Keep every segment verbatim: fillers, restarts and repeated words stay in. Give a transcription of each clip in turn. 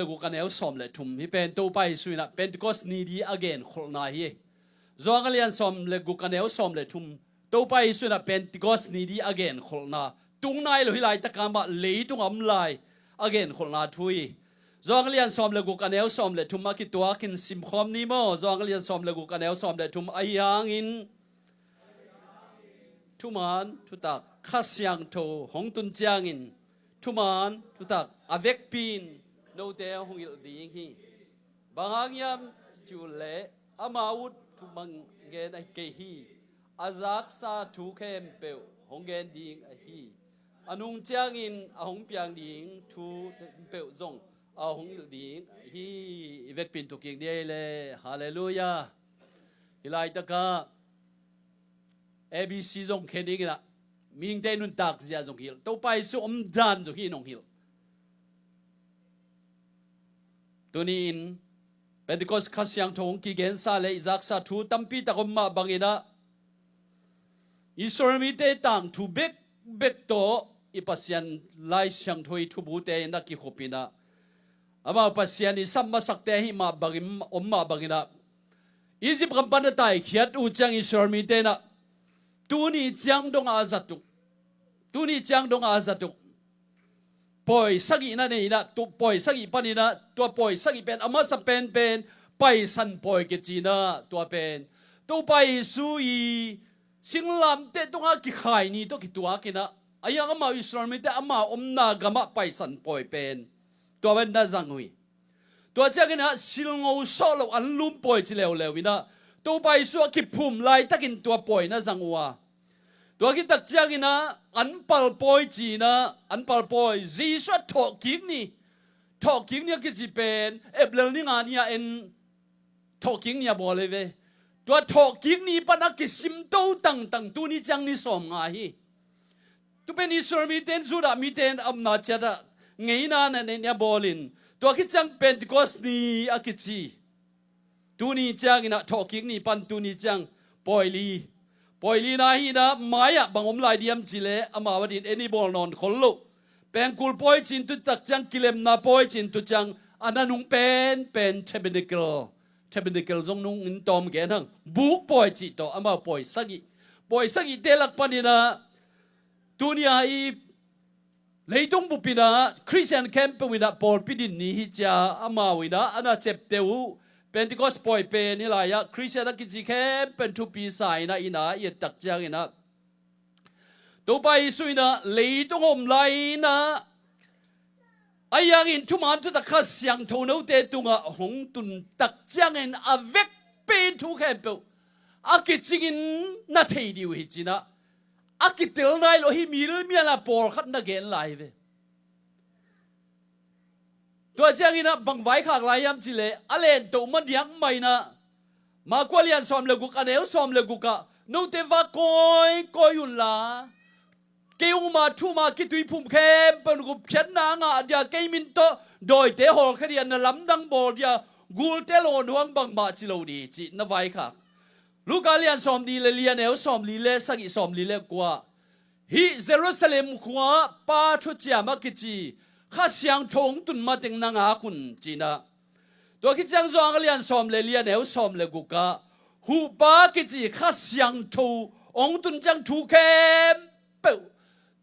le guk a neu sawm le thum, hih pen Topa Jesu in ah Pentecost ni ding a genkholhna hi. Johan a lian sawm le guk a neu sawm le thum, Topa Jesu in ah Pentecost ni ding a genkholhna, tung nai lo hih laitak a mah leitung a om lai a genkholhna thu hi. Johan a lian sawm le guk a neu sawm le thum a kituakin simkhawm ni maw? Johan a lian sawm le guk a neu sawm le thum, ahi hangin thuman thutak Kha Siangtho hong tun ciangin thuman thutak a vekpi in note hong hilh ding hi. Bang hang hiam cih leh ama ut thu bang gen ahi kei hi. A zaksa thu khempeuh hong gen ding ahi hi. A nung ciangin a hong piang ding thu khempeuh zong a hong hilh ding ahi hi. I vekpi in tu kik ni ei le. Halleluiah. Hih laitak a A B C zong khen ding in ah, mihingte nuntak zia zong hilh, Topa Jesu omdan zong hi nong hilh. Tuni in Pentecost Kha Siangtho hong kigensa le i zaksa thu tampi tak om mah bangin ah, Israel mite tangthu bekbek tawh i Pasian Lai Siangtho i thubute in a kikhupin ah, amau Pasian i sam masakte ahih mah bangin, om mah bangin ah, Egypt gam pan a taikhiat uh ciang Israel mite in ah, tuni ciang dong a zat uh, tuni ciang dong a zat uh pawi sagih na nei in ah, tu pawi sagih panin ah, tua pawi sagih pen a masa penpen Paisan pawi kici in ah, tua pen Topa Jesu i singlamteh tungah kikhai ni tawh kituakin ah, ahi hang amau Israel mite amau omna gamah Paisan pawi pen tua pen na zang uh hi. Tua ciangin ah silngo sawh loh anlum pawi ci leuleu in ah, Topa Jesu a kiphum laitakin tua pawi na zang uh a, tua khit tak ciangin ah anpal pawi ci in ah, anpal pawi, Jesu a thawhkik ni, thawhkik ni a kici pen April ni nga ni a en, thawhkik ni a bawl hi ve. Tua thawhkik ni pan a kisimto tangtang tuni ciang ni sawmnga hi. Tu pen Israel mite in, Judah mite in a omna ciat ah ngeina na neih ni a bawlin, tua khit ciang Pentecost ni a kici. Tuni ciangin ah thawhkik ni pan tuni ciang pawi li, pawi li na hi in ah, mai-ah bang om lai diam cih leh amau adingin en i bawl nawn khol loh pengkul pawi ci in, tu tak ciang kilemna pawi ci in, tu ciang a na nung penpen tabernacle, tabernacle zong nung in tawm gen hang, buk pawi cih tawh amau pawi sagih, pawi sagihte lak panin ah, tuni a i leitung bup in ah Khristian khempeuh in ah pawlpi din ni hi ci a, amau in ah a na ciapteh uh Pentecost pawi pen hih lai-ah Khristian a kici khempeuh in thupi sa in ah, in ah i et tak ciangin ah, Topa Jesu in ah leitung a om lai in ah, ahi hangin thuman thutak Kha Siangtho note tungah hong tun tak ciangin a vekpi in thu khempeuh a kicingin na thei ding uh hi ci in ah, a kitel nai lo hi milmial a pawlkhat na gen lai ve. Tua ciangin ah bang vaikhak lai hiam cih leh, a lentoh maniak mah in ah, Marka a lian sawm le guk a neu sawm le guk ah, note va kawikawi unla, kei hong ma thu ma kituiphum khempeuh in gupkhiatna a ngah dia, kei min tawh dawite hawlkhia dia, na lamdang bawl dia, gulte lawng hong bangmah ci lo ding cih na vaikhak. Luka a lian sawmnih le li a neu sawmli le sagih, sawmli le kua, hih Jerusalem khua-ah Pa thuciam a kici Kha Siangtho hong tun mateng na ngak un ci in ah, tua khit ciang Johan a lian sawm le li a neu sawm le guk ah, Huhpa kici Kha Siangtho hong tun ciang thu khempeuh,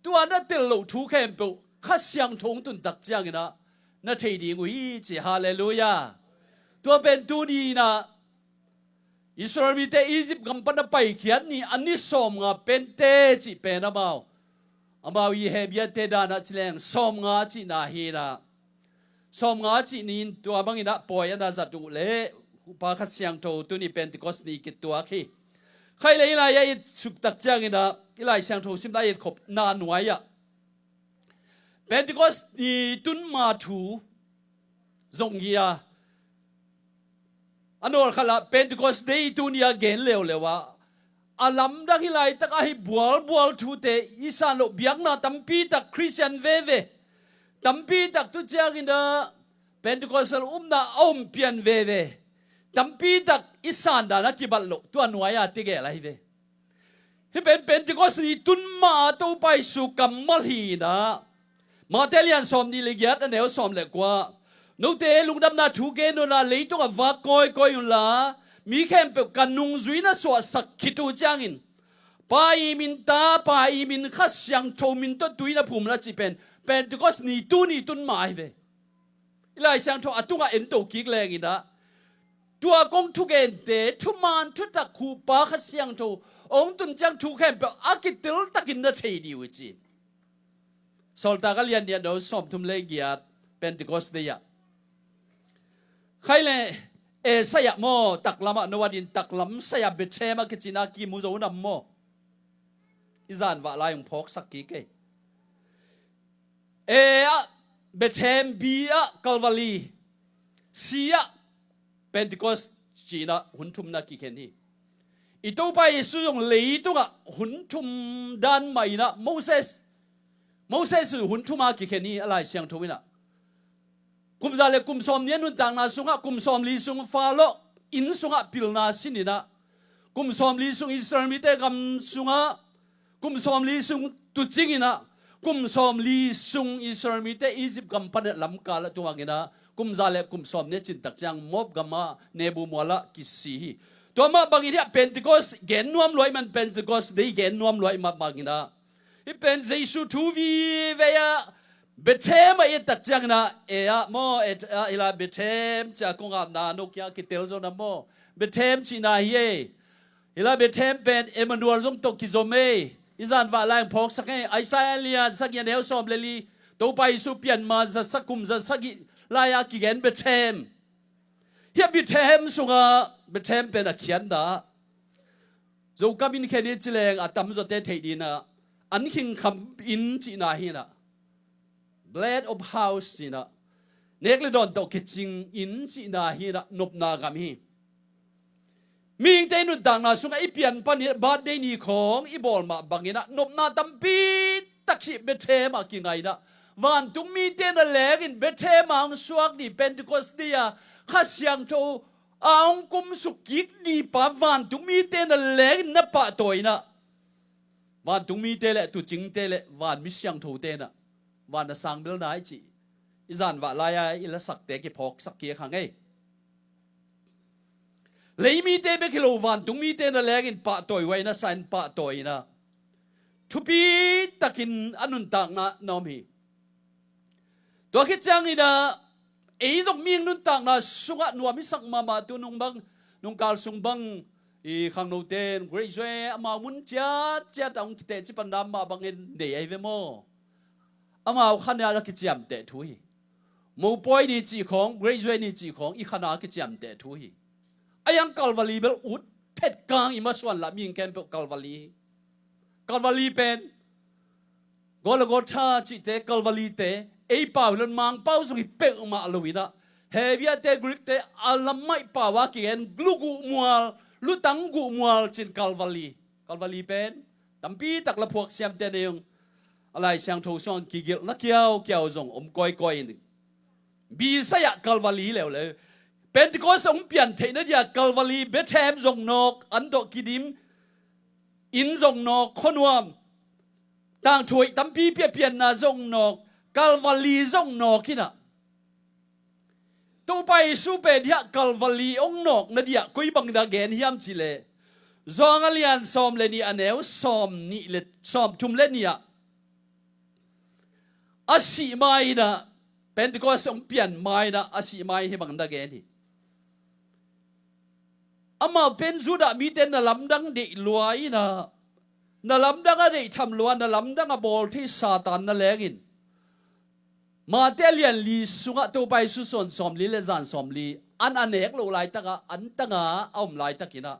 tua na tel loh thu khempeuh Kha Siangtho hong tun tak ciangin ah na thei ding uh hi ci. Halleluiah. Tua pen tuni in ah Israel mite Egypt gam pan a paikhiat ni, a ni sawmnga pente cih pen amau, amau i Hebru-te dan ah ci leng sawmnga cihna hi in ah, sawmnga cih ni in tua bangin ah pawi a na zat uh leh Huhpa Kha Siangtho tuni Pentecost ni kituak hi. Khaih le hih lai-ah i et suk tak ciangin ah, i Lai Siangtho simna i et khopna nuai-ah Pentecost ni tun ma thu zong hi a, a nawlkhat ah Pentecost Day tuni a gen leuleu a, a lamdang hih laitak ahi bualbual thute, i san loh biakna tampi tak Khristian veve, tampi tak tu ciangin ah Pentecostal upna a om pian veve, tampi tak i san dan a kibat loh tua nuai-a tegel ahi ve. Hih pen Pentecost ni tun ma-a Topa Jesu kammal hi in ah, Mate lian sawmnih le giat a neu sawm le kua, Note lungdamna thu gen unla, leitungah vak kawikawi unla, mi khempeuh ka nungzui na suahsak khit uh ciangin, Pa i min, Tapa i min, Kha Siangtho min tawh tui na phum unla cih pen Pentecost ni, tuni tun mah hi ve. I Lai Siangtho a tungah en to kik leng inah, tua kong thugente, thuman thutak, Khupa Kha Siangtho hong tun ciang thu khempeuh a kitel takin na thei dih uh hi ci. Sawltak a lian nih, a neu sawmthum le giat, Pentecost day ah. Khai le, e, sai-ah maw, taklamah, no adin taklam sai-ah Bethlehem a kici na kimu zo nam maw? I zanvah lai hong phawksak kik ei. E ah Bethlehem, B ah Calvary, C ah Pentecost ci-in ah hun thumna kikhen hi. I Topa Jesu zong leitungah hun thum dan mah inah Moses, Moses hun thuma kikhen hi, a Lai Siangtho inah. Kum za le kum sawmnih a nuntakna sungah, kum sawmli sung Faro inn sungah pilna sin inah, kum sawmli sung Israel mite gam sungah, kum sawmli sung tuucing inah, kum sawmli sung Israel mite Egypt gam panin lamkal ah tung inah, kum za le kum sawmnih a cintak ciang Moab gamah Nebo mualah kisi hi. Tua mah bangin hiah Pentecost gen nuam lua ahih man, Pentecost day gen nuam lua ahih mah bangin ah, hih pen Jesu thu vive ah Bethlehem ah i et tak ciangin ah, e ah maw, e ah, hi la Bethlehem ci-a kong apna no kiang kitel zo na maw? Bethlehem cihna hi ei. Hi la Bethlehem pen Emmanuel zong tawh kizom ei. I zanvah lai hong phawksak ei. Isaiah lian sagih, a neu sawm le li, Topa Jesu pian ma za sagih, kum za sagih lai-a kigen Bethlehem. Hiah Bethlehem sungah, Bethlehem pen a khiatna, Zokam inn khen hi ci leng a tamzawte theih dingin ah, an khingkham inn cihna hi inah, bread of house ci-in ah, nek le dawn tawh kicing inn cihna hi inah, nopna gam hi. Mihingte i nuntakna sungah i pian panin birthday ni khawng i bawl mah bangin ah, nopna tampi tak hi Bethlehem ah kingai inah, vantung mite na lengin Bethlehem ah hong suak ding, Pentecost day ah Kha Siangtho a hong kumsuk kik ding pa vantung mite na lengin na pahtawi inah, vantung mite le tuucingte le van mi siangthote inah, van a sang bel nai cih i zanvah lai-a i lasakte kiphawksak kik hang ei. Lei mite bek hi lo, vantung mite na lengin pahtawi huai na sa-in pahtawi inah, thupi takin a nuntakna na om hi. Tua khit ciangin ah, ei zong mihing nuntakna sungah nuam i sak mahmah, tu nung bang, nungkal sung bang, i khangnote in graduate amau mun ciatciat ah hong kiteh ci pan nam mah bangin nei ahi ve maw? Amau khanat a kiciamteh thu hi. Mopawi ni cih khawng, graduate ni cih khawng, i khanat a kiciamteh thu hi. A yang Calvary bel ut phet kang i masuan lah, mihing khempeuh Calvary hi. Calvary pen Golgotha cihte, Calvary te, ei pau hi lo-in Mangpau zong hi peuhmah lo inah, Hebru te, Greek te a lam maih pau a kigen, luguh mual, lutang guh mual ci-in Calvary. Calvary pen tampi tak la phuak siamte nei ung, a Lai Siangtho sungah kigelhna kiaukiau zong om kawikawi in, bisai-ah Calvary leuleu. Pentecost hong pian theihna dia Calvary, Bethlehem zong nawk, an tawh kidim inn zong nawk, khuanuam, tangthu hoih tampi piapianna zong nawk, Calvary zong nawk inah. Topa Jesu pen hiah Calvary hong nawkna dia koi bangin a gen hiam cih leh, Johan a lian sawm le nih, a neu sawm nih le, sawmthum le nih ah, a sih ma-in ah, Pentecost hong pian ma-in ah, a sih ma-in hih bangin a gen hi. Amau pen Judah mite na lamdang deih lua inah, na lamdang a deih tham lua, na lamdang a bawl thei Satan na lengin, Mate a lian li sungah Topa Jesu suan sawmli le zan sawmli an a nek loh laitakah, an tanga a om laitakin ah,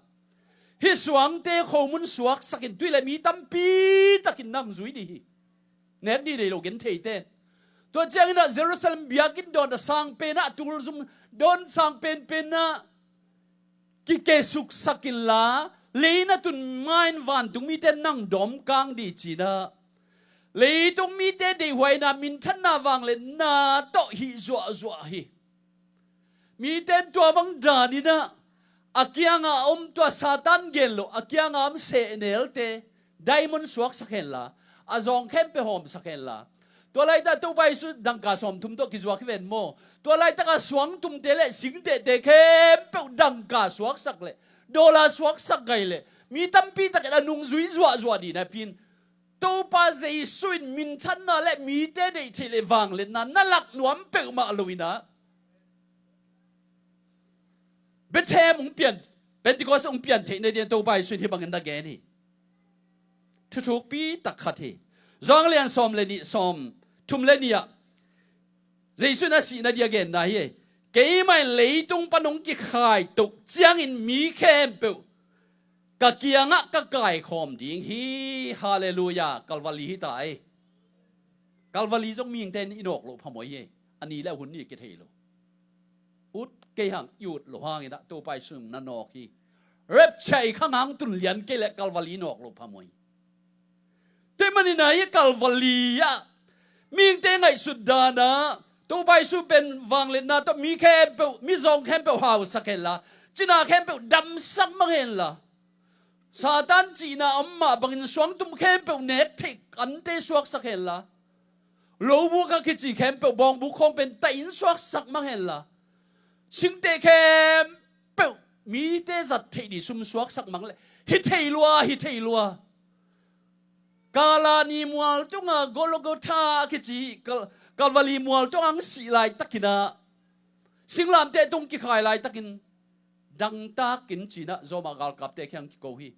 hih suangte khomun suaksakin, tui le mi tampi takin na hong zui dih hi. Nek dih deih lo gentheite. Tua ciangin ah Jerusalem biakinn dawn a sang pen ah, a tulzum dawn sang penpen ah kikesuksak inla, lei na tun ma-in vantung mite nang dawmkang dih ci-in ah, leitung mite deihhuaina, minthanna, vangliatna tawh hih zuahzuah hi. Mite in tua bang danin ah, a kianga om tua Satan gen loh, a kianga om sehnelte diamond suaksak henla, a zawng khempeuh hawmsak henla, Tua laitak Topa Jesu dangka sawmthum tawh kizuak hi ven maw. Tua laitaka suangtumte le singtehte khempeuh dangka suaksak le, dollar suaksak gai le, mi tampi takin a nungzui zuahzuah dih napi in, Topa Jesu in minthanna le mite deih theih le vangliatna na lak nuam peuhmah lo in ah, Bethlehem hong pian, Pentecost hong pian theih nading Topa Jesu in hih bangin na gen hi. Thuthukpi tak khat hi. Johan lian sawm le nih, sawmthum le nih ah Jesu in a sihna dia genna hi. Keimah in leitung pan hong kikhaitoh ciangin mi khempeuh ka kiangah ka kaikhawm ding hi. Halleluiah. Kalvali hi ta ei. Kalvali zong mihingte in i nawk loh phamawh hi. A ni le a hun ni kithei lo. Ut kei hang, i ut loh hangin ah Topa Jesu in na nawk hi. Rapture i khang hang tun lian kei leh Kalvali nawk loh phamawh hi. Tua ahih manin ah hih Kalvali ah mihingte ngaihsut dan ah Topa Jesu pen vangliatna tawh mi khempeuh, mizawng khempeuh hausak henla, cina khempeuh damsak mang henla, Satan cihna om mah bangin suangtum khempeuh nek theih kante suaksak henla, lobuk a kici khempeuh bawngbuk khawng pen tahin suaksak mang henla, singteh khempeuh mite zat theih dih sum suaksak mang leh, hi thei lua, hi thei lua. Kalvali mual tunga Golgotha a kici Kal-, Kalvali mual tunga hong sih laitakin ah, singlamteh tung kikhai laitakin, dangtakin ci-in ah Roma galkapte kiang kiko hi.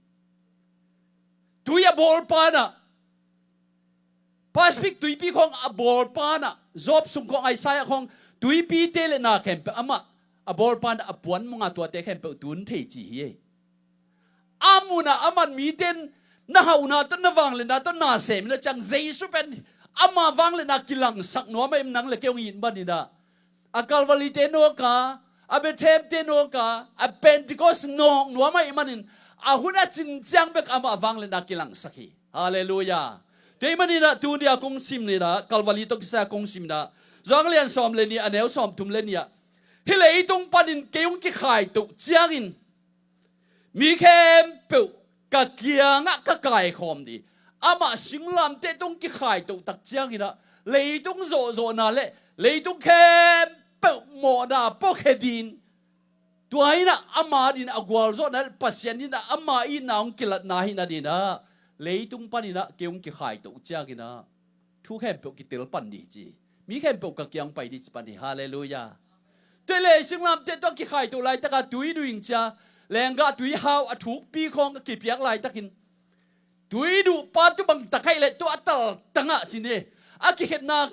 Tui a bawl pan ah, Pacific tuipi khawng a bawl pan ah, Job sung khawng, Isaiah khawng, tuipite le na khempeuh amah a bawl pan ah a puan mawng a, tuate khempeuh tun thei ci hi. A mun ah aman mite in na hauhna tawh, na vangliatna tawh na sem in ah, ciang Jesu pen ama vangliatna kilangsak nuam ahih manin nang le kei hong it manin ah, a Kalvalite nawk a, a Bethlehemte nawk a, a Pentecost nawk nuam ahih manin, a hun a cin ciang bek amah vangliatna kilangsak hi. Halleluiah. Tua ahih manin ah tuni a kong sim in ah, Kalvali tawh kisai a kong sim in ah, Johan lian sawm le nih, a neu sawmthum le nih ah, hih leitung panin kei hong kikhaitoh ciangin mi khempeuh ka kiangah ka kaikhawm ding. Amah singlamteh tung kikhaitoh tak ciangin ah, leitung zawhzawhna le leitung khempeuh mawhna puakhia ding. Tua in ah ama ding a gualzawhna le Pasian in ah ama itna hong kilatna hi nading ah, leitung panin ah kei hong kikhaitoh ciangin ah thu khempeuh kitel pan ding ci. Mi khempeuh ka kiang pai ding ci pan hi. Halleluiah. Tua leh singlamteh tawh kikhaitoh laitaka tuiduh ing cia, lenggah tuihau a thukpi khawng a kipiak laitakin, tuiduh pa tu bang tak ahih leh tua a taltang ah ci ni, a kikhetna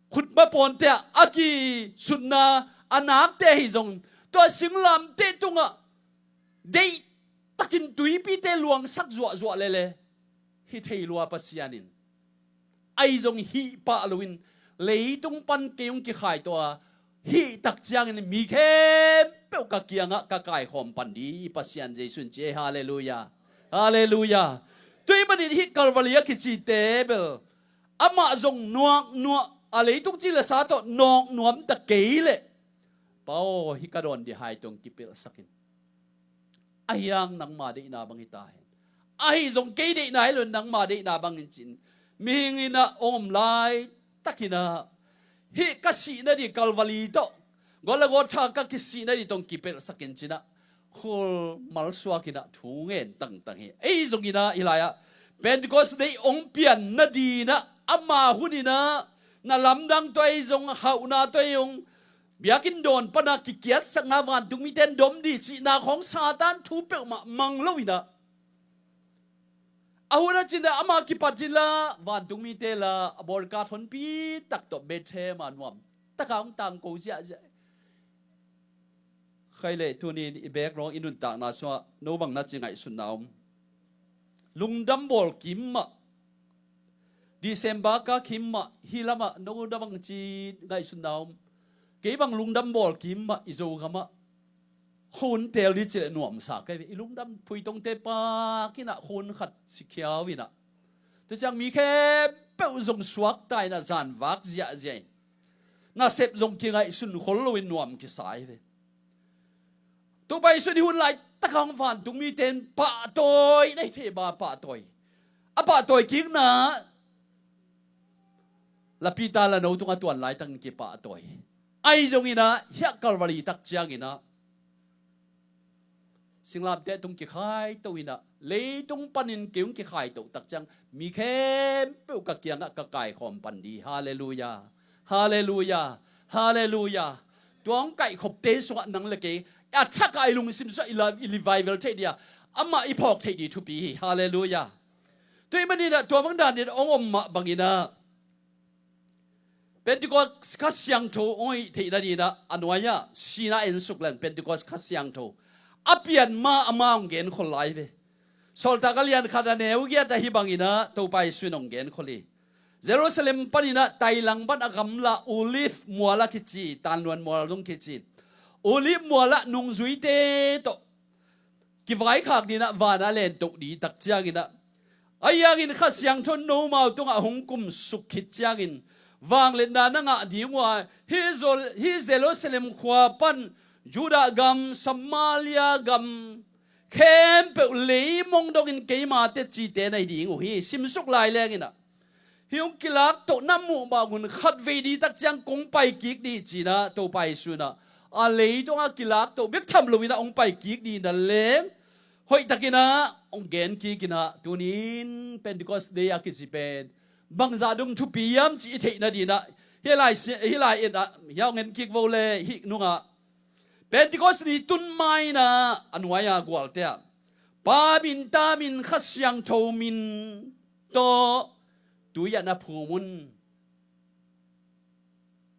khutma pawnte ah a kisutna a nakte ahi zongin, tua singlamteh tungah deihtakin tuipite luangsak zuahzuah lele, hi thei lua Pasian in. Ahi zong hih pah loin leitung pan kei hong kikhaitoh a, hih tak ciangin mi khempeuh ka kiangah ka kaikhawm pan ding hi Pasian Jesu in ci hi. Halleluiah. Halleluiah. Tua ahih manin hih Kalvali a kicite bel amah zong nawk nuam, a leitung ci le sa tawh nawk nuam ta kei leh, Pa aw, hih ka dawn ding hai tawh kipelhsak in. Ahi hang nangma deihna bang hi ta hen. Ahi zong kei deihna hi lo, nangma deihna bangin ci-in mihing in ah hong om laitakin ah, hih ka sih nading Kalvali tawh, Golgotha ka kisih nading tawh kipelhsak in ci-in ah, khol malsuak in ah thu ngen tangtang hi. Ei zong in ah hih lai-ah Pentecost Day hong pian nading ah, ama hun in ah na lamdang tawh ei zong, hauhna tawh ei zong, biakinn dawn pan a kikiatsakna, vantungmite in dom ding cihna khawng Satan thu peuhmah mang lo in ah, a hun a cin ah ama kipat in la, vantungmite la, a bawlka thonpi tak tawh Bethlehem ah nuam taka hong tangko ziahziah. Khai leh tuni in i background, i nuntakna sungah no bang na ci ngaihsutna om? Lungdam bawl kim mah, December ka kim mah, hih lamah no na bang ci ngaihsutna om? Kei bang lungdam bawl kim mah, i Zogam ah khuaun teel ding ci leh nuamsa ka hi ve. I lungdam, phuitongte pak in ah khuaun khat sikhiau in ah, tua ciang mi khempeuh zong suakta in ah zanvak ziahziah in, nasep zong kingaihsun khol loin nuam kisa hi ve. Topa Jesu in hih hun laitak hong vantungmite in pahtawi na hi thei bang, pahtawi. A pahtawi kikna Lapita la no tungah tuan laitakin kipahtawi. Ahi zonginah hiah Calvary tak cianginah singlamteh tung kikhaito inah, leitung panin kei hong kikhaito tak ciang mi khempeuh ka kiangah ka kaikhawm pan di. Halleluiah. Halleluiah. Halleluiah. Tua hong kaihkhopte sungah nang le kei a thakah i lungsim sungah i la- i revival theih dia amah i phawk theih di thupi hi. Halleluiah. Tua hih maninah tua bang danin hong om mah banginah Pentecost Kha Siangtho hong hih theihna dinah a nuai-ah sina ensuk leng Pentecost Kha Siangtho a pian ma ama hong genkhol lai ve. Sawltak a lian khat a neu giat ahi banginah Topa Jesu in hong genkhol hi. Jerusalem paninah tailang pan a gamla Olive mual a kici, tanluan mual zong kici, Olive mualah nungzuite tawh kivaikhak dinah vanah a lentoh di tak cianginah, ahi hangin Kha Siangtho nomau tungah hong kumsuk khit ciangin vangliatna na ngah ding uh a, hih Zol- hih Jerusalem khua pan Judah gam, Samaria gam khempeuh leimong dongin keima tetcite na hi ding uh hi. Simsuk lai lenginah hih hong kilaktoh na muh mah hun khatvei di tak ciang kong pai kik di cinah Topa Jesu inah a leitungah kilaktoh bek tham loinah hong pai kik di na leng hoihtakinah hong gen kikinah tunin Pentecost Day a kici pen bangzah dong thupi hiam cih i theihna dinah hih lai si- hih lai inah hiah hong en kik vo le hih nungah Pentecost ni tun mainah a nuai-a gualte ah Pa min, Ta min, Kha Siangtho min tawh tui ah na phum un.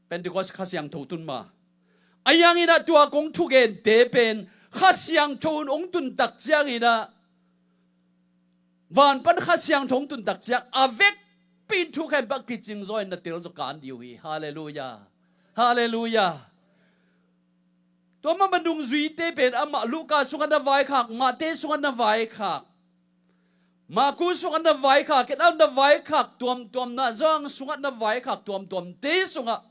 Pentecost Kha Siangtho tun ma. Ahi hanginah tua kong thugente pen Kha Siangtho in hong tun tak cianginah van pan Kha Siangtho hong tun tak ciang a vekpi in thu khempeuh kicing zaw in na tel zaw kan dih uh hi. Halleluiah. Halleluiah. Tua mah bang nungzuite pen amah Luka sungah na vaikhak, Mate sungah na vaikhak, Maku sungah na vaikhak, kei na vaikhak tuamtuam, na Johan sungah na vaikhak tuamtuamte sungah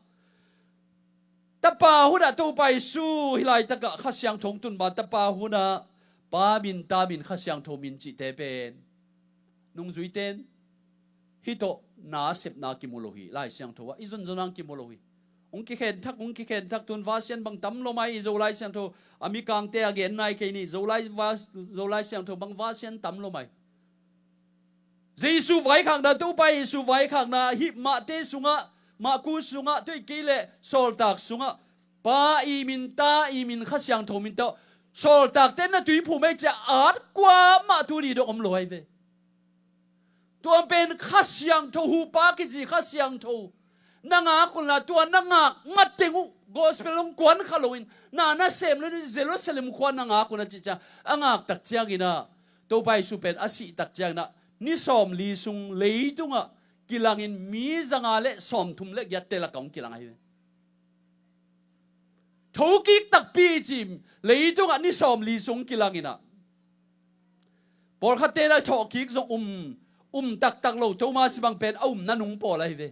Tapa hunah Topa Jesu hih laitakah Kha Siangtho hong tun ban Tapa hunah Pa min, Ta min, Kha Siangtho min cihte pen nungzuite in hih tawh na sepna kimu lo hi. Lai Siangtho ah i zonzon hang kimu lo hi. Hong kikhen thak, hong kikhen thak, tun vasian bang tam lo mai hi. Zolai Siangtho a mikangte a gen nai kei ni. Zolai va- Zolai Siangtho bang vasian tam lo mai. Jesu vaikhakna, Topa Jesu vaikhakna hih Mate sungah, Maku sungah, tua hi kei leh Sawltak sungah Pa i min, Ta i min, Kha Siangtho min tawh Sawltakte na tuiphum ei cia at kuamah tuni dong om lo ahi ve. Tua pen Kha Siangtho, huhpa kici Kha Siangtho na ngak unla, tua na ngak mateng uh gospel hong kuan kha loin na na sem loin Jerusalem khua na ngak un a cih ciang a ngak tak cianginah Topa Jesu pen a sih tak cianginah ni sawmli sung leitungah kilangin mi zanga le sawmthum le giatte lakah hong kilang ahi ve. Thokik takpi i cim leitungah ni sawmli sung kilanginah pawlkhatte na thawhkik zong um, um taktak lo, Thomas bang pen a umna nung pawl ahi ve.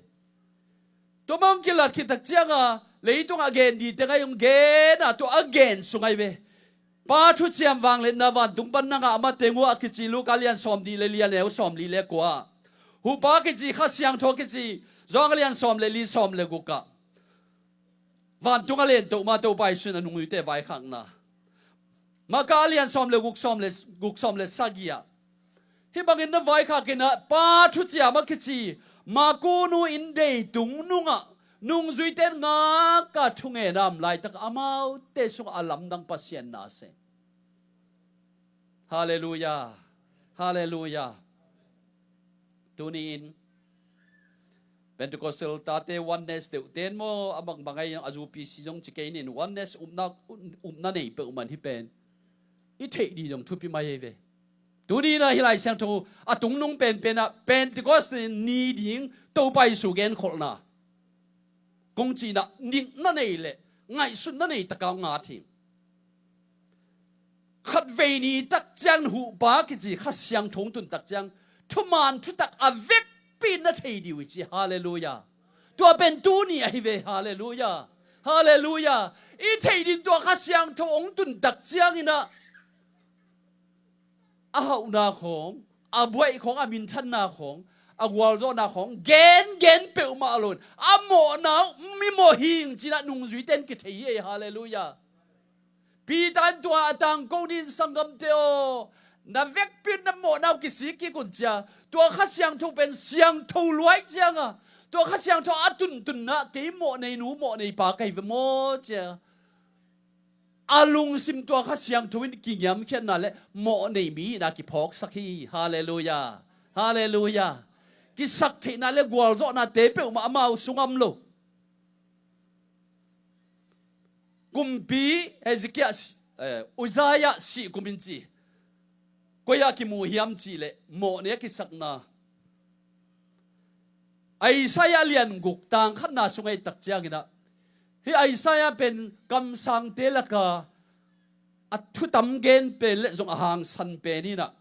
Tua bang kilat khit tak cianga leitungah gen dite ngai hong gena tua a gen sung ahi ve. Pa thuciam vangliatna vantung pan na ngah mateng uh a kici Luka lian sawmli le li a neu sawmli le kua. Huhpa kici Kha Siangtho kici Johan lian sawm le li sawm le gukah vantung a lentoh ma Topa Jesu in a nungzuite vaikhakna. Maka a lian sawm le guk, sawm le guk, sawm le sagih ah hih bangin na vaikhakinah Pa thuciam a kici Maku nu in deitung nungah nungzuite in ngaka thungenna om laitak amaute sungah a lamdang Pasian na a sem. Halleluiah. Halleluiah. Tuni-in Pentecostal tate oneness deuhte in maw a bangbang ahi a, U P C zong ci kei nin oneness upna, upna nei peuhmah hi pen i theih dih zong thupi mai ahi ve. Tuni-in ah hih Lai Siangtho a tungnung penpenah Pentecost ni ding Topa Jesu genkholhna kong cihnah nikna nei le ngaihsutna nei takah hong at hi. Khatvei ni tak ciang huhpa kici Kha Siangtho hong tun tak ciang thuman thutak a vekpi in na thei dih uh hi ci. Halleluiah. Tua pen tuni ahi ve. Halleluiah. Halleluiah. I theih ding tua Kha Siangtho hong tun tak cianginah a hauhna khawng, a buaih khawng, a minthanna khawng, A gualzawhna khawng gengen peuhmah loin a mawhna uh mi mawh hing cinah nungzuite in kithei hi ei. Halleluiah. Peter in tua a tangko ni in, sanggamte aw, na vekpi un na mawhna uh kisik kik un cia. Tua Kha Siangtho pen siangtho luai cianga tua Kha Siangtho a tuntunna kei mawh nei nu mawh nei pa ka hi ve maw cia. A lungsim tua Kha Siangtho in kingiamkhiatna le mawh nei mi hihna kiphawksak hi. Halleluiah. Halleluiah. Kisaktheihna le gualzawhnate peuhmah amau sungah om lo. Kumpi Hezekiah, eh, Uzziah sih kumin ci. Koi-ah kimu hiam cihleh mawh nei a kisakna Isaiah lian guk tang khatna sungah i et tak cianginah, hih Isaiah pen kamsangte laka a thutam gen pen le zong a hangsan pen inah,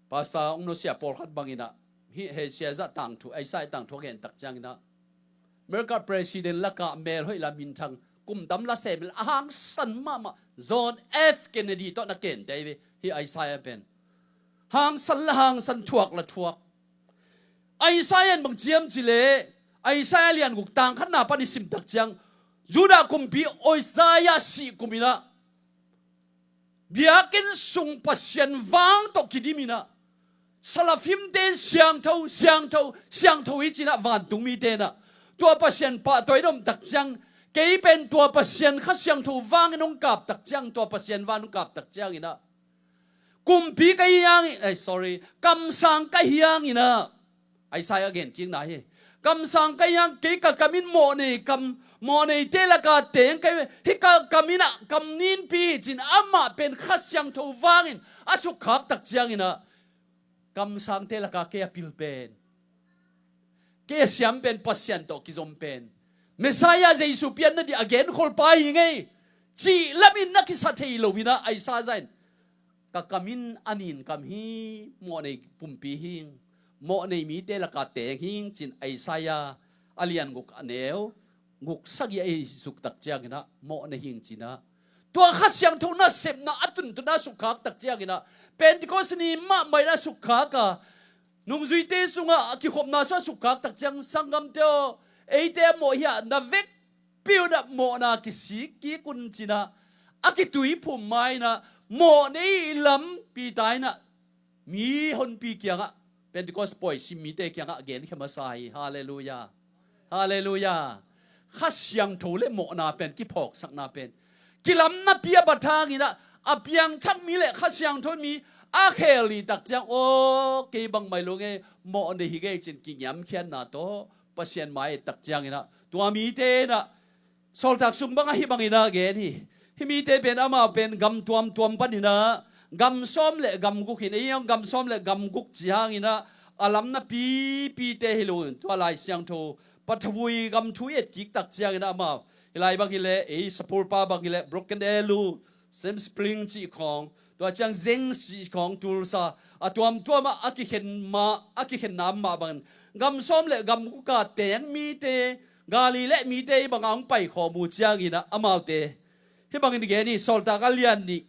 Pastor Ung Nusia pawlkhat banginah hih Hezekiah tangthu, Isaiah tangthu a gen tak cianginah America president laka mel hoih la minthang, kum tam la sem la a hangsan mahmah John F Kennedy tawh na kente hi ve. Hih Isaiah pen hangsan la hangsan, thuak la thuak. Isaiah in bang ci hiam cihleh, Isaiah lian guk tang khatna pan i sim tak ciang, Judah kumpi Uzziah sih kuminah biakinn sung Pasian vang tawh kidiminah, salafimte in siangtho, siangtho, siangtho hi cinah vantung mite inah tua Pasian pahtawi in om tak ciang, kei pen tua Pasian Kha Siangtho vangin hong kap tak ciang, tua Pasian vangin hong kap tak cianginah kumpi ka hi hangin, eh, sorry, kamsang ka hi hanginah, Isaiah a gen kikna hi. Kamsang ka hi hang, kei ka kam in mawh nei kam, mawh neite laka teng ka hi ve. Hih ka kam inah kam ninpi hi cin amah pen Kha Siangtho vangin a sukkhak tak cianginah kamsangte laka kei a pil pen, kei a siam pen Pasian tawh kizom pen, Messiah Jesu pianna dih a genkhol pa hi ngei cih lamin na kisa thei loinah Isaiah in ka kam in a nin kam hi, mawh nei pumpi hing, mawh nei mite laka teng hing cin Isaiah a lian guk a neu guk sagih a i zuk tak cianginah mawh nei hing cinah tua Kha Siangtho nasepna a tuntunna sukkhak tak cianginah Pentecost ni mahmah inah sukkhak a, nungzuite sungah a kikhopna sungah sukkhak tak ciang, sanggamte aw, eite a mawh hi a, na vekpi unah mawhna kisik kik un cinah a kituiphum ma inah mawh nei lam Peter inah mi honpi kiangah, Pentecost pawi sim mite kiangah a genkhia masa hi. Halleluiah. Halleluiah. Kha Siangtho le mawhna pen, kiphawksakna pen kilamnapi a bat hanginah a piangthak mi le Kha Siangtho mi a khel i tak ciang, aw, kei bangmai lo ngei, mawh nei hi ngei cin kingiamkhiatna tawh Pasian mai i et tak cianginah tua mite inah Sawltak sung bangah hih banginah gen hi. Hih mite pen amau pen gam tuamtuam paninah gam sawm le gam guk hin, ei hong gam sawm le gam guk ci hanginah a lam napipite hi lo in, tua Lai Siangtho pathavui gam thu i et kik tak cianginah amau hih lai bang hileh, ei Sapurpa bang hileh, Broken Arrow, Sand Springs cih khawng, tua ciang Zeng cih khawng, Tulsa, a tuamtuamah a kikhen mah, a kikhen nam mah bangin gam sawm le gam guka teng mite, Galilee mite hih bangah hong paikhawm uh cianginah amaute hih bangin gen hi. Sawltak a lian nih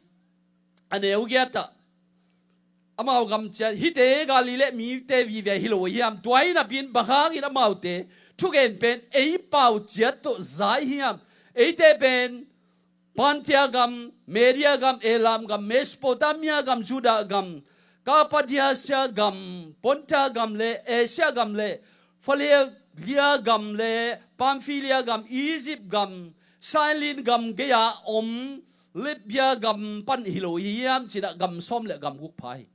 a neu giatah, amau gam ciat, hihte Galilee mite vive hi lo hiam? Tua hi napi-in bang hangin amaute thugen pen ei pau ciat tawh za hiam? Eite pen Parthia gam, Media gam, Elam gam, Mesopotamia gam, Judah gam, Kappadosia gam, Ponta gam le Asia gam le Phrygia gam le Pamphylia gam, Egypt gam, Cyrene gam gei-a om Libya gam pan hi lo hiam cinah gam sawm le gam guk pha hi.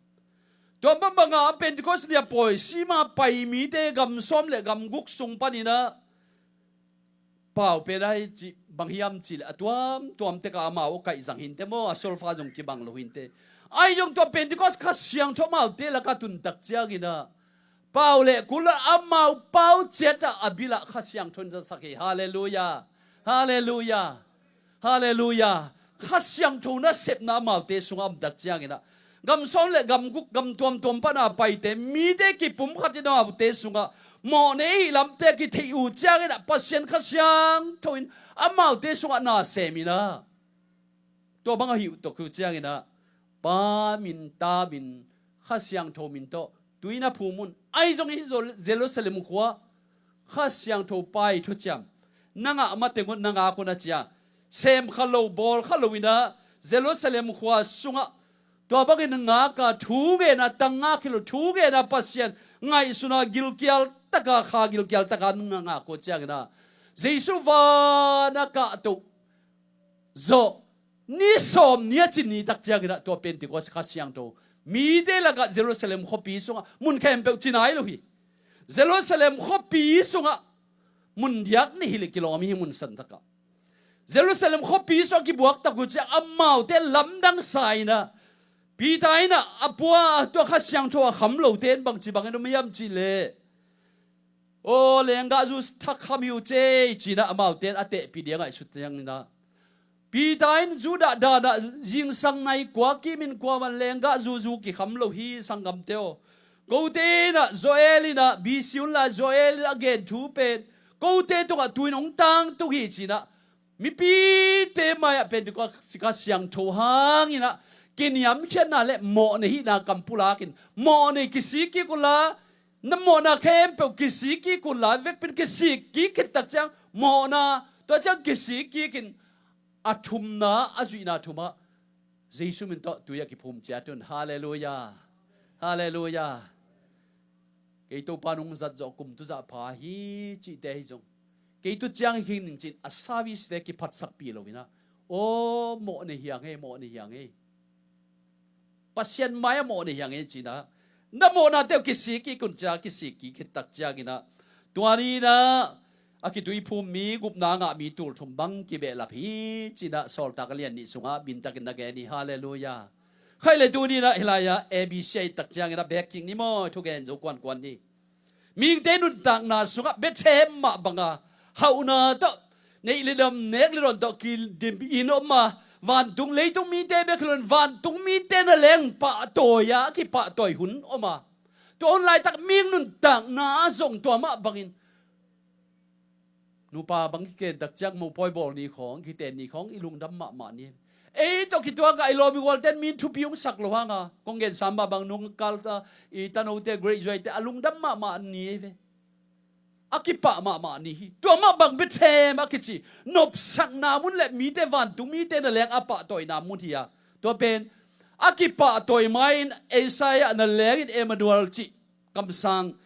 Tua bangbangah a Pentecost ni a pawi sima pai mite gam sawm le gam guk sung paninah pau pen ahi cih bang hiam cihleh a tuamtuam tekah amau a kaihzang hinte maw, a solfa zong kibang lo hinte. Ahi zong tua Pentecost Kha Siangtho amaute lakah tun tak cianginah pau le kul ah amau pau ciatah a bilah Kha Siangtho in zasak hi. Halleluiah. Halleluiah. Halleluiah. Kha Siangtho nasepna amaute sungah om tak cianginah gam sawm le gam guk, gam tuamtuam pana paite mite kipumkhat in amaute sungah mawh nei hi lamte kitheih uh cianginah Pasian Kha Siangtho in amaute sungah na seminah tua bang a hih uh tawh kik uh cianginah Pa min, Ta min, Kha Siangtho min tawh Tui na phum un. Ahi zong hi Zo-, Jerusalem khua Kha Siangtho pai thuciam na ngah mateng un na ngak un a cia. Sem kha lo, bawl kha lo inah Jerusalem khua sungah tua bangin ngak a thu ngen a tang ngak hi lo, thu ngen a Pasian ngaihsun a gilkial taka, kha gilkial taka na ngak uh ciangin ah Jesu van a kahto zawh ni sawm ni a cin ni tak ciangin ah tua Pentecost Kha Siangtho mite lakah Jerusalem khuapi sungah mun khempeuh ci nai lo hi. Jerusalem khuapi sungah mun diak nih hileh kilawm hi, mun santakah. Jerusalem khuapi sungah kibuak tak uh ciang amaute lamdang sa inah Peter inah a pua a tua Kha Siangtho a kham lote in bangci bangin om hiam cihleh, aw, lenggahzu thak kham hi uh cei, ci inah amaute in a tehpih dia ngaihsut ciangin ah Peter in Judah dan ah zingsang nai kua kimin kuaman lenggahzu zu kikham lo hi, sanggamte aw. Kote inah Joel inah, B C hun lai Joel inah a gen thu pen kote tungah tu-in hong tangtung hi, ci inah mipite mai-ah Pentecost Kha Siangtho hang inah kiniamkhiatna le mawhna hihna kam pulakin mawhna kisik kik unla, na mawhna khempeuh kisik kik unla, vekpi in kisik kik khit tak ciang mawhna, tua ciang kisik kik in a thumna, a zuihna thumah Jesu min tawh tui a kiphum ciat un. Halleluiah. Halleluiah. Kei Topa nung zat zawh kum tuzah pha hi cihte hi zong, kei tu ciang hi khing ning ci-in a service te kiphatsakpih lo inah, aw, mawhna hi hang ei, mawhna hi hang ei. Pasian mai-ah mawhna hi hang ei, ci inah na mawhnate uh kisik kik un cia, kisik kik khit tak ciangin ah tua ni inah a kituiphum mi, gupna ngah mi tul thum bang kibehlap hi, ci inah Sawltak a lian nih sungah bintakin na gen hi. Halleluiah. Khaih le tu ni inah hih lai-ah A B C a it tak ciangin ah bek kik ni maw, thugen zo kuankuan ni. Mihingte nuntakna sungah Bethlehem mah banga hauhna tawh, neih le dam, nek le dawn tawh kidim in om a, vantung, leitung mite bek hi loin vantung mite na leng pahtawi a, a kipahtawi hun om a, tua hun laitak mihing nuntakna ah zong tua mah bangin nupa bang kiken tak ciang mopawi bawl ni khawng, kiten ni khawng i lungdam mahmah ni. Ei tawh kituak a i lawm i gualten min thupi hong sak lo hanga kong gensa mah bang nung kal ta i tanote, graduate te a lungdam mahmah ni ei ve. A kipah mahmah ni hi. Tua mah bang Bethlehem a kici nopsakna mun le mite, vantung mite na leng a pahtawina mun hi a, tua pen a kipahtawi mai-in Isaiah na lengin Emmanuel cih kamsang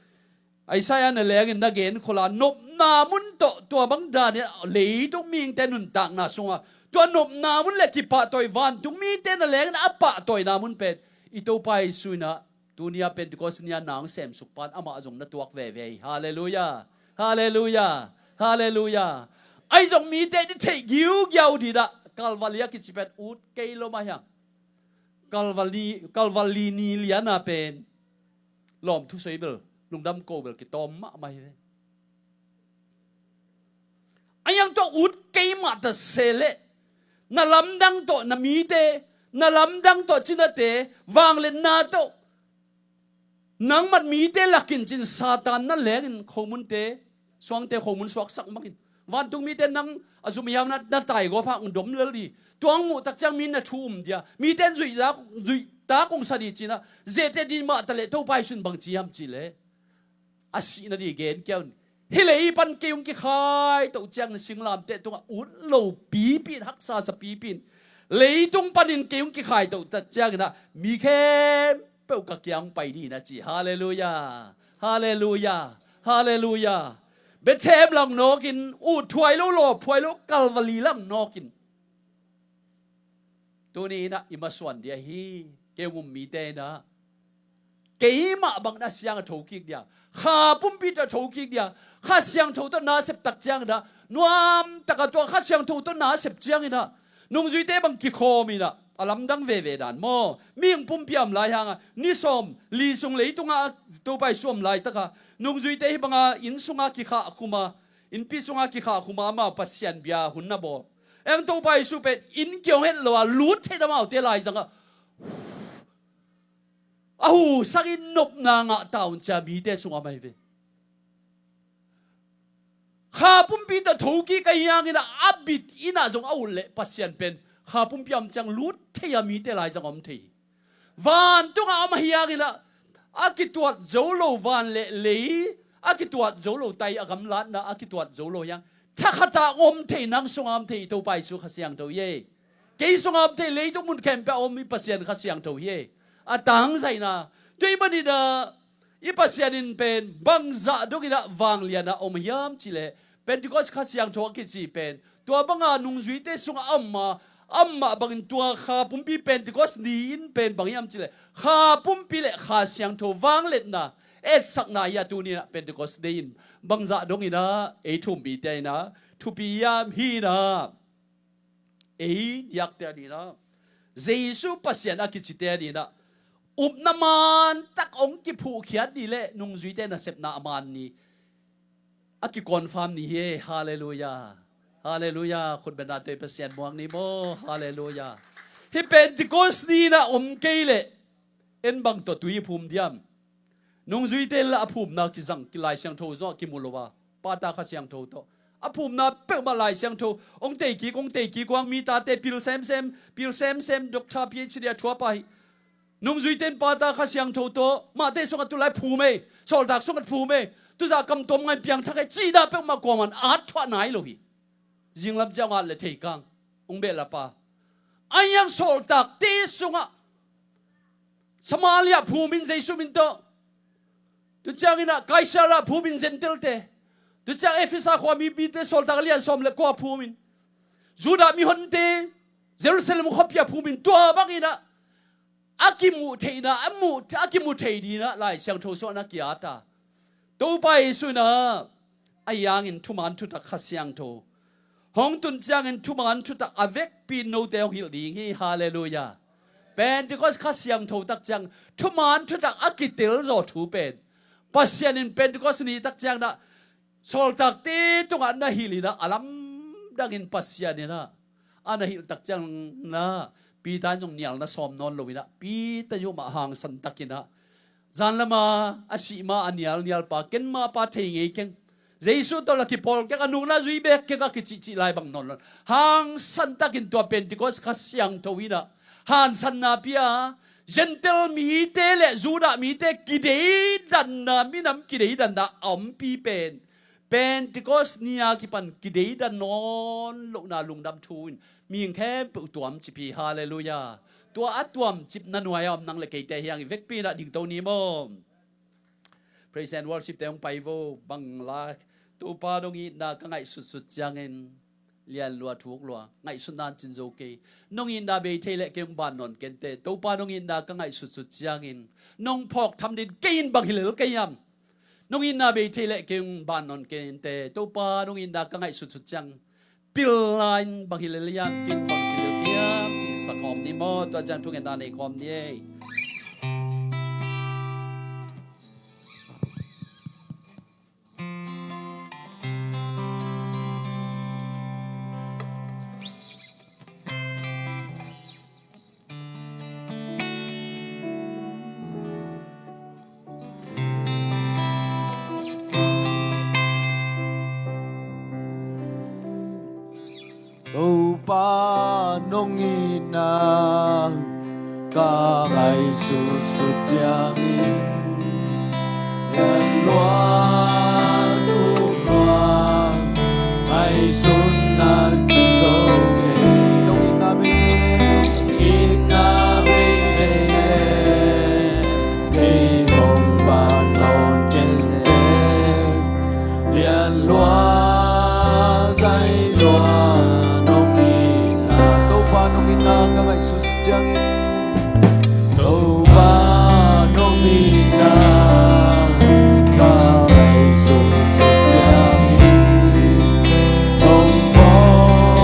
Isaiah na lengin na gen khol a, nopna mun tawh tua bang danin leitung mihingte nuntakna sungah tua nopna mun le kipahtawi vantung mite na lengin a pahtawina mun pen i Topa Jesu inah tuni-a Pentecost ni-a na hong semsuk pan amah zong na tuak veve hi. Halleluiah. Halleluiah. Halleluiah. Ahi zong mite in i theih giugiau dinah Kalvali a kici pen ut kei lo mah hiang. Kalvali, Kalvali ni liana pen lawmthu soi bel, lungdam ko bel kitawm mahmah hi ve. A hiang tawh ut kei mah ta se leh na lamdang tawh na mite, na lamdang tawh cinate, vangliatna tawh nangmat mite lakin cin Satan na lengin khomunte, suangte khomun suaksak mangin vantung mite nang a zum hiam na, na taigawp hang dom lel di. Tua hong muh tak ciang mi na thu um dia, mite in zuih za, zuih ta kong sa di cinah, zete di mah ta leh Topa Jesu in bangci hiam cihleh a sihna di gen kia un. Hih lei pan kei hong kikhai toh ciangin singlamteh tungah ut lo pipi in, haksa sa pipi in, leitung panin kei hong kikhai toh tak cianginah mi khempeuh ka kiang hong pai dih na ci. Halleluiah. Halleluiah. Halleluiah. Bethlehem lang nawkin, utthuai lo, lawphuai lo, Kalvali lang nawkin tuni inah i masuan dia hi. Kei hong um mite inah keimah bang na siang a thokik dia, kha pumpi tawh thokik dia, Kha Siangtho tawh na sep tak cianginah, nuamtaka tua Kha Siangtho tawh na sep cianginah nungzuite bang kikhawm inah a lamdang veve dan maw? Mihing pumpi a om lai hanga ni sawm li sung leitungah Topa Jesu om laitaka nungzuite hih banga inn sunga kikhahkhuma, innpi sunga kikhahkhuma amau Pasian bia hun na bawl. Eng Topa Jesu pen inn kiang het lo a lut thei damaute laizangah a hu sangin nopna ngah ta un cia mite sungah mai ve. Kha pumpi tawh thokik a hianginah a bit inah zong a ut leh Pasian pen kha pumpi a om ciang lut thei a mite laizang a om thei hi. Vantungah a om a hianginah a kituat zo lo van le lei, a kituat zo lo tai a gamlatna, a kituat zo lo hiang, thakhatah om thei, nang sungah om thei i Topa Jesu Kha Siangtho hi e. Kei sungah om thei, leitung mun khempeuh a om i Pasian Kha Siangtho hi e. A tangzaina, tua ahih maninah i Pasian in pen bangzah donginah vanglianah om hiam cihleh, Pentecost Kha Siangtho a kici pen tua banga nungzuite sungah a om a, amah bangin tua kha pumpi Pentecost ni in pen bang hiam cihleh, kha pumpi le Kha Siangtho vangliatna etsakna hi a, tuninah Pentecost Day in bangzah donginah ei thumpite inah thupi hiam? Hinah ei diakte adinah, Jesu Pasian a kicite adinah upna mantak hong kiphuhkhiat ni le nungzuite nasepna a man ni, a kiconfirm ni hi e. Halleluiah. Halleluiah. Khutbetna tawh i Pasian muak ni maw? Halleluiah. Hih Pentecost ni inah om kei leh en bang tawh tui i phum diam? Nungzuite lah a phumna kizang, ki Lai Siangtho zong a kimu lo a, Pata Kha Siangtho tawh a phumna peuhmah Lai Siangtho hong teikik, hong teikik, huang mi tate pil semsem, pil semsem, doctor, P H D a thuap ahi. Nungzuite in Pata Kha Siangtho tawh mahte sungah tulai phum e, sawltak sungah phum e, tuzah kam tuam ngai piangthak e, cihna peuhmah kuaman at thuah nai lo hi. Zinglam ciang at le theikang hong behlap a, a hiang sawltakte sungah Samaria phum in Jesu min tawh, tu cianginah Kaisaria phum in Gentile-te, tu ciang Efesa khua mipite sawltak a lian sawm le kua phum in, Judah mihonte, Jerusalem khuapi a phum in, tua banginah a kimuh theihna, a muh, a kimu thei dinah Lai Siangtho sungah na ki-at a, Topa Jesu inah a hiangin thuman thutak Kha Siangtho hong tun ciangin thuman thutak a vekpi in note hong hilh ding hi. Halleluiah. Pentecost Kha Siangtho tak ciang thuman thutak a kitel zaw thu pen Pasian in Pentecost ni tak cianginah sawltakte tungah na hilh inah a lamdangin Pasian inah a na hilh tak cianginah Peter in zong nial na sawm nawn lo inah Peter in zong mah hangsan takinah, zan lama a sih ma a nialnial pa, ken mapa thei ngei keng, Jesu tawh la kipawl keng, a nungna zui bek keng a kicihcih lai bang nawn lo in, hangsan takin tua Pentecost Kha Siangtho inah hangsanna pia, Gentile mite le Judah mite kideidanna, minam kideidanna a ompi pen Pentecost ni a kipan kideidan nawn lohna lungdam thu in mihing khempeuh tuamcip hi. Halleluiah. Tua a tuamcipna nuai-ah om nang le keite hiang i vekpi inah dingto ni maw? Praise and worship te hong pai vo. Bang lai, Topa nong itna ka ngaihsutsut ciangin lian lua thuk lua, ngaihsutna an cin zo kei. Nong itna bei thei leh kei hong ban nawn kei inteh. Topa nong itna ka ngaihsutsut ciangin nong phawk tham ding kei in bang hi lel kei hiam? Nong itna bei thei leh kei hong ban nawn kei inteh. Topa nong itna ka ngaihsutsut ciang pil lai in bang hi lel hiam, kei in bang hi lel kei hiam, ci sa khawm ni maw? Tua ciang thungetna nei khawm ni ei. Topa nong itna ka ngaihsutsut ciangin, lian lua thuk lua, ngaihsutna cin zo kei. Nong itna bei thei leh, itna bei thei leh, kei hong ban nawn kei inteh. Lian lua, zai lua, nong itna, Topa nong itna ka ngaihsut ciangin, Topa nong itna ka ngaihsut ciangin, nong phawk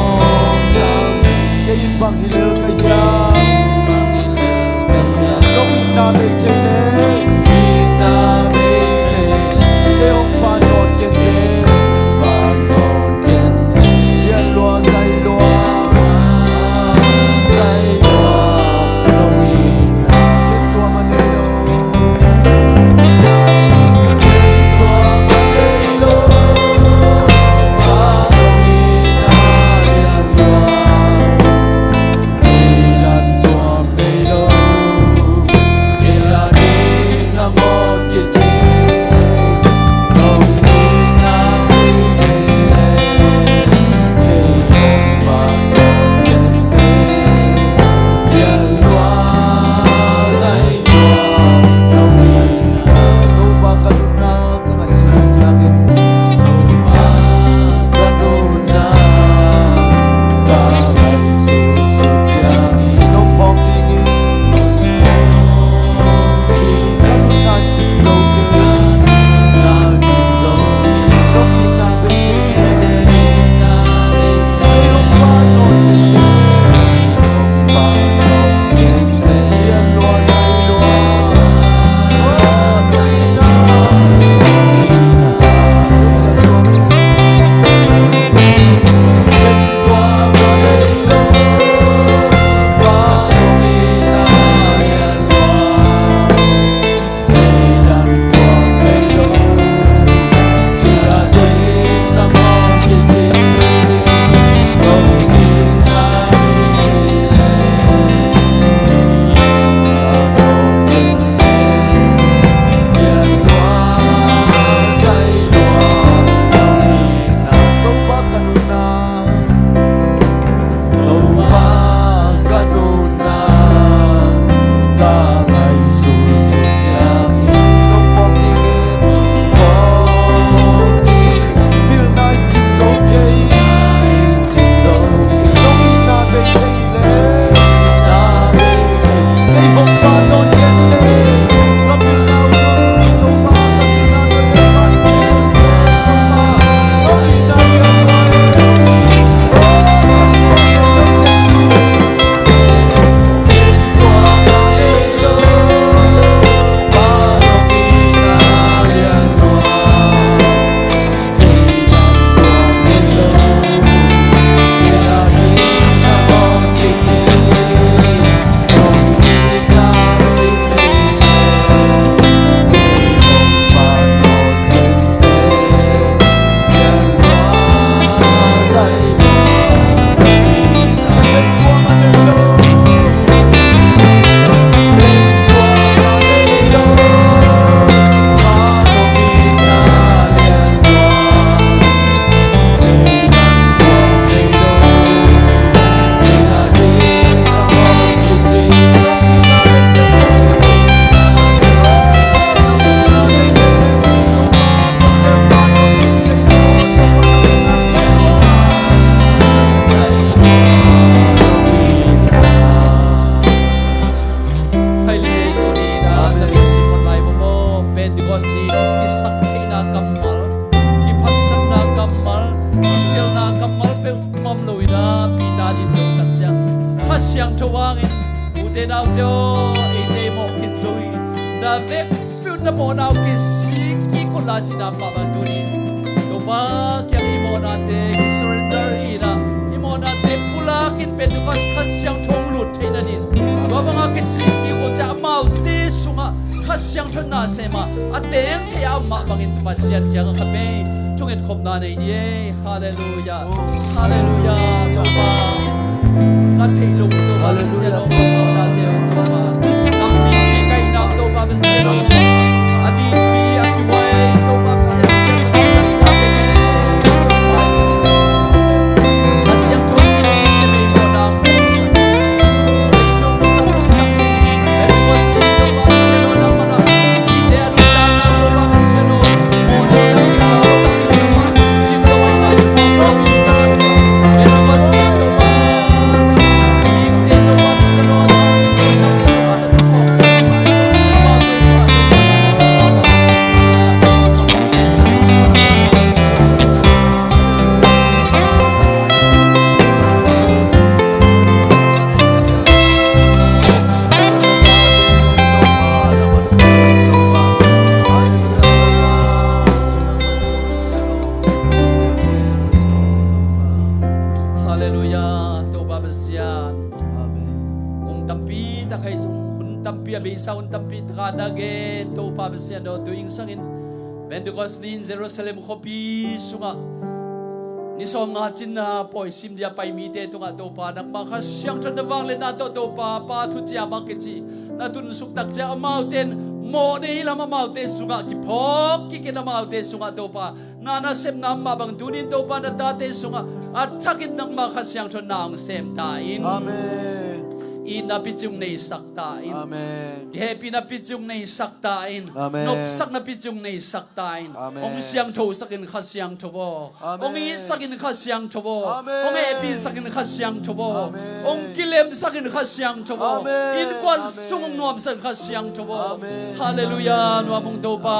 Peter in dong tak ciang Kha Siangtho hangin, ute naute aw, eite i mawh khin zo hi. Na vekpi un na mawhna uh kisik kik unla cihna mah bang tuni Topa kiang i mawhnate kisurrender inla, i mawhnate pulak in Pentecost Kha Siangtho hong lut theih nadin, tua banga kisik kik uh ciang amaute sungah Kha Siangtho na sem a, a teng thei a om mah bangin Pasian kiangah khat vei thungetkhopna nei ni ei. Halleluiah. Halleluiah. Topa, ka theih lo Topa Pasian aw, ka mawhnate aw Topa, ka mihpi ka ihna Topa Pasian aw, a dingpi a kihuai Topa Pasian, Kha Siangtho in sem ei mawhna. Halleluiah, Topa Pasian. Amen. Kum tampi tak ahi zong, hun tampi a beisa, hun tampi tak a na gen Topa Pasian aw, tu-in sangin Pentecost ni-in Jerusalem khuapi sungah ni sawmnga cinna pawi sim dia pai mite tungah Topa, nangma Kha Siangtho na vangliatna tawh Topa, Pa thuciam a kici na tunsuk tak ciang amaute in mawh nei lam, amaute sungah kiphawk kik in, amaute sungah Topa, na nasepna mah bang tuni-in Topa na tate sungah a thakin nangma Kha Siangtho na hong sem ta in. Amen. Itna pici hong neisak ta in. Amen. Kihehpihna pici hong neisak ta in. Amen. Nopsakna pici hong neisak ta in. Amen. Hong siangthosak in Kha Siangtho aw. Amen. Hong itsak in Kha Siangtho aw. Amen. Hong hehpihsak in Kha Siangtho aw. Amen. Hong kilemsak in Kha Siangtho aw. Amen. Innkuan sung hong nuamsak in Kha Siangtho aw. Amen. Halleluiah, nuam ung Topa.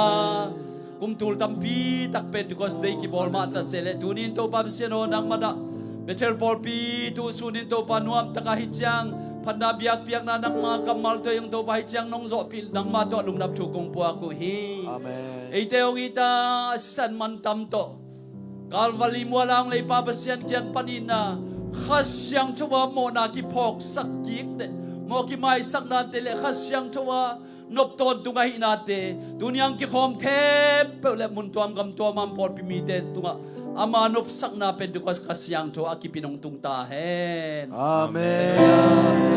Amen. Kum tul tampi tak Pentecost Day kibawl mah ta se leh, tuni-in Topa Pasian aw, nangmah dah Bethel pawlpi tu sunin Topa nuam tak ahi ciang, phatna biakpiakna nangma kammal tawh hong Topa ahi ciang nong zawhpih, nangma tawh lungdam thu kong puak uh hi. Amen. Eite hong it a, sisan mantam tawh Calvary mual a hong leipa Pasian kiang pan itna, Kha Siangtho a mawhna kiphawksak kik leh, mawh kimaisaknate leh Kha Siangtho a nop tawntung ahihnate tuni-in hong kikhawm khempeuh leh mun tuam gam tuam a om pawlpi mite tungah ama nopsakna Pentecost Kha Siangtho a kip in hong tung ta hen. Amen.